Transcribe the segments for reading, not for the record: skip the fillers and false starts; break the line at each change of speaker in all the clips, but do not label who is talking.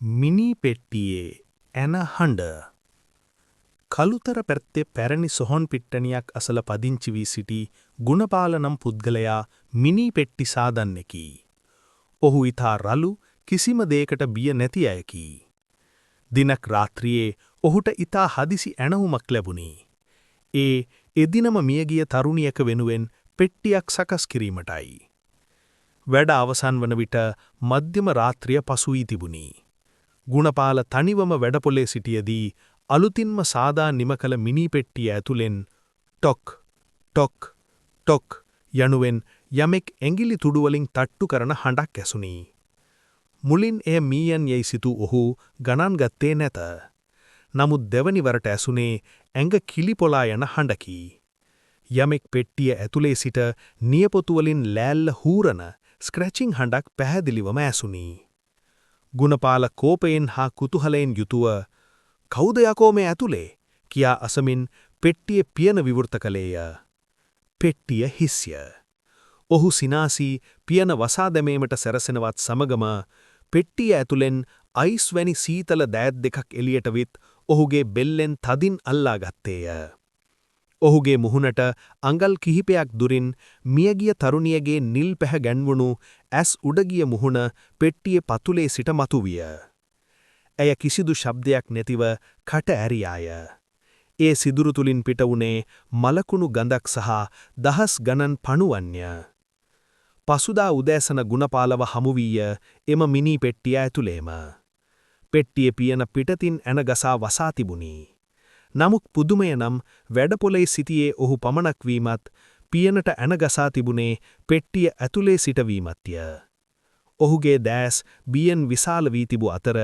මිනී පෙට්ටියේ ඇන හඬ. කළුතර පැත්තේ පැරණි සොහොන් පිට්ටනියක් අසල පදිංචි වී සිටි ගුණපාල නම් පුද්ගලයා මිනී පෙට්ටි සාදන්නෙකි. ඔහු ඉතා රළු, කිසිම දෙයකට බිය නැති අයෙකි. දිනක් රාත්‍රියේ ඔහුට ඉතා හදිසි ඇණවුමක් ලැබුණි. ඒ එදිනම මියගිය තරුණියක වෙනුවෙන් පෙට්ටියක් සකස් කිරීමටයි. වැඩ අවසන් වන විට මධ්‍යම රාත්‍රිය පසු වී තිබුණි. ගුණපාල තනිවම වැඩපොලේ සිටියදී අලුතින්ම සාදා නිම කළ මිනී පෙට්ටිය ඇතුලෙන් ටොක් ටොක් ටොක් යනුවෙන් යමෙක් ඇඟිලි තුඩු වලින් තට්ටු කරන හඬක් ඇසුණි. මුලින් එය මීයන් යැයි සිතූ ඔහු ගණන් ගත්තේ නැත. නමුත් දෙවනි වරට ඇසුනේ ඇඟ කිලිපොලා යන හඬකි. යමෙක් පෙට්ටිය ඇතුලේ සිට නියපොතු වලින් ලෑල්ල හූරන ස්ක්‍රැචිං හඬක් පැහැදිලිවම ඇසුණි. ගුණපාල කෝපයෙන් හා කුතුහලයෙන් යුතුව "කවුද යකෝ මේ ඇතුලේ?" කියා අසමින් පෙට්ටියේ පියන විවෘත කළේය. පෙට්ටිය හිස්ය. ඔහු සිනාසී පියන වසා දැමීමට සැරසෙනවත් සමගම පෙට්ටිය ඇතුලෙන් අයිස් වැනි සීතල දෑත් දෙකක් එළියට විත් ඔහුගේ බෙල්ලෙන් තදින් අල්ලා ගත්තේය. ඔහුගේ මුහුණට අඟල් කිහිපයක් දුරින් මියගිය තරුණියගේ නිල් පැහැ ගැන්වුණු ඇස් උඩගිය මුහුණ පෙට්ටියේ පතුලේ සිට මතුවිය. ඇය කිසිදු ශබ්දයක් නැතිව කට ඇරියාය. ඒ සිදුරු තුලින් පිට වුණේ මලකුණු ගඳක් සහ දහස් ගණන් පණුවන්ය. පසුදා උදෑසන ගුණපාලව හමු වීය එම මිනී පෙට්ටිය ඇතුලේම. පෙට්ටියේ පියන පිටතින් ඇන ගසා වසා තිබුණි. නමුත් පුදුමය නම් වැඩපොලේ සිටියේ ඔහු පමණක් වීමත්, පියනට ඇන ගසා තිබුණේ පෙට්ටිය ඇතුලේ සිට වීමත්ය. ඔහුගේ දෑස් බියෙන් විශාල වී තිබූ අතර,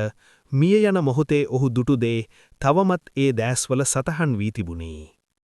මිය යන මොහොතේ ඔහු දුටු දේ තවමත් ඒ දෑස්වල සටහන් වී තිබුණි.